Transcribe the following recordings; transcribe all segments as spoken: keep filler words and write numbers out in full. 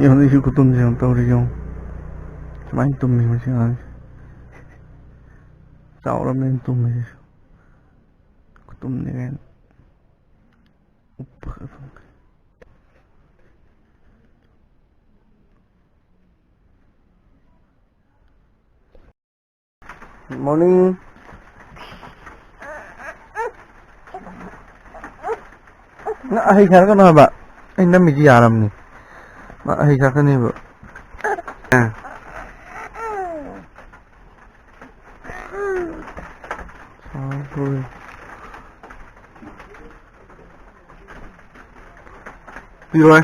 ꯌꯦꯡꯉꯨ, ꯁꯤ ꯈꯨꯇꯨꯝꯁꯦ ꯌꯦꯡꯉꯨ, ꯇꯧꯔꯤ ꯌꯦꯡꯉꯨ꯫ ꯁꯨꯃꯥꯏꯅ ꯇꯨꯝꯃꯤ ꯃꯁꯤ ꯑꯉꯥꯡꯁꯦ꯫ ꯆꯥꯎꯔꯕꯅꯤꯅ ꯇꯨꯝꯃꯤꯁꯤꯁꯨ꯫ ꯈꯨꯇꯨꯝꯅꯤ ꯀꯥꯏꯅ꯫ ꯎꯞꯄꯒ ꯇꯨꯝꯃꯤ꯫ Good morning. ꯅꯪ ꯑꯍꯩ ꯁꯥꯔꯛꯀꯅꯣ ꯍꯥꯏꯕ꯫ ꯑꯩ ꯅꯝꯃꯤꯁꯤ ꯌꯥꯔꯝꯅꯤ꯫ ꯃꯥ ꯑꯍꯩ ꯁꯥꯔꯛꯀꯅꯦꯕ꯫ ꯑ꯫ ꯄꯤꯔꯣꯏ꯫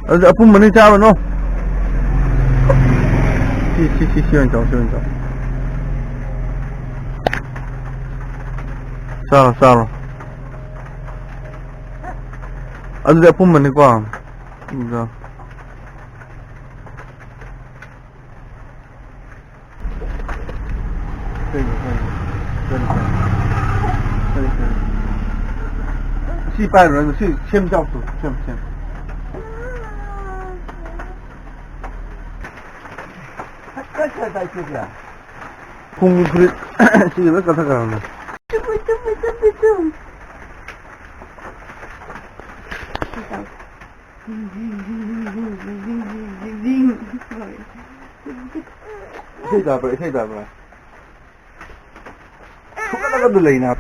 ꯑꯗꯨꯗꯤ ꯑꯄꯨꯝꯕꯅꯤ ꯆꯥꯔꯨꯅꯨ꯫ ꯁꯤ, ꯁꯤ, ꯁꯤ, ꯁꯤ ꯑꯣꯏꯅ ꯆꯥꯎ, ꯁꯤ ꯑꯣꯏꯅ ꯆꯥꯎ꯫ ꯆꯥꯔꯣ, ꯆꯥꯔꯣ꯫ ꯑꯗꯨꯗꯤ ꯑꯄꯨꯝꯕꯅꯤꯀꯣ꯫ ꯎꯝ, ꯆꯥꯎ꯫ ꯀꯩꯅꯣ, ꯀꯩꯅꯣ? ꯀꯔꯤ, ꯀꯔꯤ? ꯀꯔꯤ, ꯀꯔꯤ? ꯁꯤ ꯄꯥꯏꯔꯨꯔꯅꯨ, ꯁꯤ ꯁꯦꯝ ꯆꯥꯎ ꯇꯨ, ꯁꯦꯝ, ꯁꯦꯝ꯫ ꯀꯥꯏ, ꯀꯥꯏ, ꯀꯥꯏ ꯆꯠꯈ꯭ꯔꯦ? ꯈꯣꯡꯒꯤ ꯐꯨꯔꯤꯠ ꯁꯤ ꯂꯣꯏ ꯀꯛꯊꯠꯈ꯭ꯔꯕꯅꯦ꯫ ꯇꯨꯝꯃꯨ, ꯇꯨꯝꯃꯨ, ꯇꯨꯝꯃꯨ, ꯇꯨꯝꯃꯨ꯫ ꯁꯤ ꯇꯧ꯫ ꯏꯁꯩ ꯇꯥꯕ꯭ꯔꯥ? ꯏꯁꯩ ꯇꯥꯕ꯭ꯔꯥ? ꯐꯨꯒꯠꯂꯒ ꯑꯗꯨ ꯂꯩꯅ꯫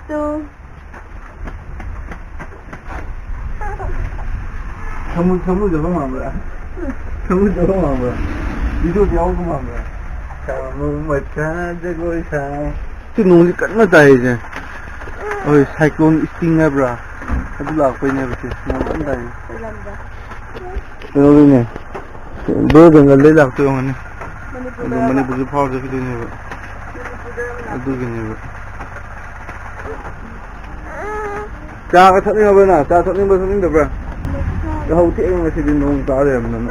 ꯇꯨ꯫ ꯁꯃꯨ-, ꯁꯃꯨꯗ꯭ꯔꯒ ꯃꯥꯟꯕ꯭ꯔꯥ? ꯁꯃꯨꯗ꯭ꯔꯒ ꯃꯥꯟꯕ꯭ꯔꯥ? ꯚꯤꯗꯤꯑꯣꯗ ꯌꯥꯎꯕ ꯃꯥꯟꯕ꯭ꯔꯥ? ꯁꯥꯃꯨ ꯃꯆꯥ ꯖꯒꯣꯏ ꯁꯥꯏ꯫ ꯁꯤ ꯅꯣꯡꯁꯤ ꯀꯟꯅ ꯇꯥꯏꯁꯦ꯫ ꯍꯣꯏ, cyclone Sting ꯍꯥꯏꯕ꯭ꯔꯥ? ꯑꯗꯨ ꯂꯥꯛꯄꯩꯅꯦꯕ ꯁꯤ꯫ ꯅꯣꯡ ꯀꯟꯅ ꯇꯥꯏꯁꯦ꯫ ꯀꯩꯅꯣꯗꯩꯅꯦ꯫ ꯕꯦ ꯑꯣꯐ ꯕꯦꯡꯒꯜꯗꯩ ꯂꯥꯛꯇꯣꯏ ꯑꯣꯏꯔꯝꯒꯅꯤ꯫ ꯑꯗꯨ ꯃꯅꯤꯄꯨꯔꯗ ꯃꯅꯤꯄꯨꯔꯁꯨ ꯐꯥꯎꯔ ꯆꯠꯈꯤꯗꯣꯏꯅꯦꯕ꯫ ꯃꯅꯤꯄꯨꯔꯗ ꯑꯣꯏꯅ ꯂꯥꯛꯇꯣꯏ꯫ ꯑꯗꯨꯒꯤꯅꯦꯕ꯫ ꯆꯥꯒ ꯊꯛꯅꯤꯡꯉꯕ꯭ꯔ ꯅꯪ? ꯆꯥ ꯊꯛꯅꯤꯡꯕ꯭ꯔ ꯊꯛꯅꯤꯡꯗꯕ꯭ꯔ? ꯌꯥꯍꯧ ꯊꯦꯡꯉꯦ ꯉꯁꯤꯗꯤ ꯅꯣꯡ ꯇꯥ ꯂꯩꯔꯝꯗꯅ꯫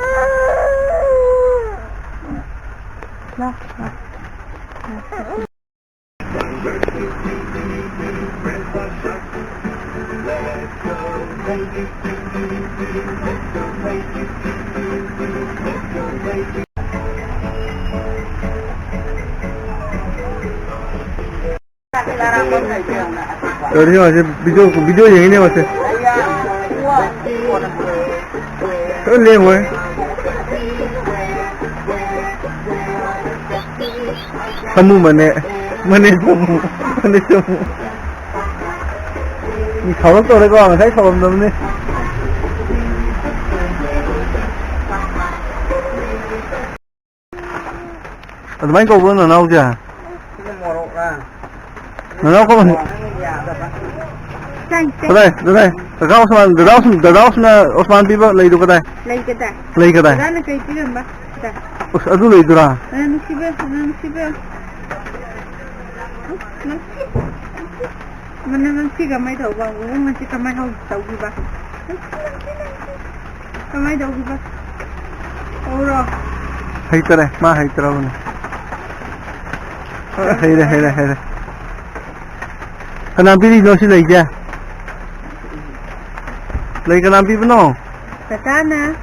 ꯂꯥꯎ, ꯂꯥꯎ꯫ ꯀꯔꯤꯅꯣ ꯍꯧꯖꯤꯛ video, video ꯌꯦꯡꯉꯤꯅꯦ ꯃꯁꯦ꯫ ꯈꯔ ꯂꯦꯡꯉꯣꯏ꯫ ꯁꯥꯃꯨ ꯃꯅꯦ꯫ ꯃꯅꯦ ꯁꯥꯃꯨ꯫ ꯃꯅꯦ ꯁꯥꯃꯨ꯫ ꯃꯤ ꯁꯥꯎꯔꯛꯇꯧꯔꯦꯀꯣ, ꯉꯁꯥꯏ ꯁꯥꯎꯔꯝꯗꯕꯅꯤ꯫ ꯑꯗꯨꯃꯥꯏꯅ ꯀꯧꯕ꯭ꯔꯣ ꯅꯅꯥꯎꯁꯦ? ꯁꯤꯅ ꯃꯣꯔꯣꯛꯂꯥ? ꯅꯅꯥꯎ ꯀꯧꯕ-, ꯅꯪꯅ ꯌꯥꯗꯕ꯫ ꯀꯗꯥꯏ? ꯀꯗꯥꯏ? ꯀꯀꯥ ꯎꯁꯃꯥꯟ, ꯗꯗꯥ ꯎꯁ-, ꯗꯗꯥ ꯎꯁꯃꯥꯟ, ꯎꯁꯃꯥꯟ ꯄꯤꯕ ꯂꯩꯗꯣ ꯀꯗꯥꯏ? ꯂꯩ ꯀꯗꯥꯏ? ꯂꯩ ꯀꯗꯥꯏ? ꯗꯗꯥꯅ ꯀꯩ ꯄꯤꯔꯝꯕ? ꯀꯗꯥꯏ? ꯑꯁ, ꯑꯗꯨ ꯂꯩꯗꯨꯔꯥ? ꯑ, ꯅꯨꯡꯁꯤꯕ, ꯑ, ꯅꯨꯡꯁꯤꯕ꯫ ꯎꯝ, ꯅꯨꯡꯁꯤ, ꯅꯨꯡꯁꯤ꯫ ꯃꯅꯝ ꯅꯨꯡꯁꯤ ꯀꯃꯥꯏ ꯇꯧꯕ? ꯎ, ꯃꯁꯤ ꯀꯃꯥꯏ ꯍꯧ-, ꯇꯧꯈꯤꯕ? ꯅꯨꯡꯁꯤ, ꯅꯨꯡꯁꯤ, ꯅꯨꯡꯁꯤ꯫ ꯀꯃꯥꯏ ꯇꯧꯈꯤꯕ? ꯍꯧꯔꯣ꯫ ꯍꯩꯇꯔꯦ, ꯃꯥ ꯍꯩꯇ꯭ꯔꯕꯅꯦ꯫ ꯑ, ꯍꯩꯔꯦ, ꯍꯩꯔꯦ, ꯍꯩꯔꯦ꯫ ꯀꯅꯥ ꯄꯤꯔꯤꯅꯣ ꯁꯤ ꯂꯩꯁꯦ? ꯂꯩ ꯀꯅꯥ ꯄꯤꯕꯅꯣ? ꯀꯀꯥꯅ꯫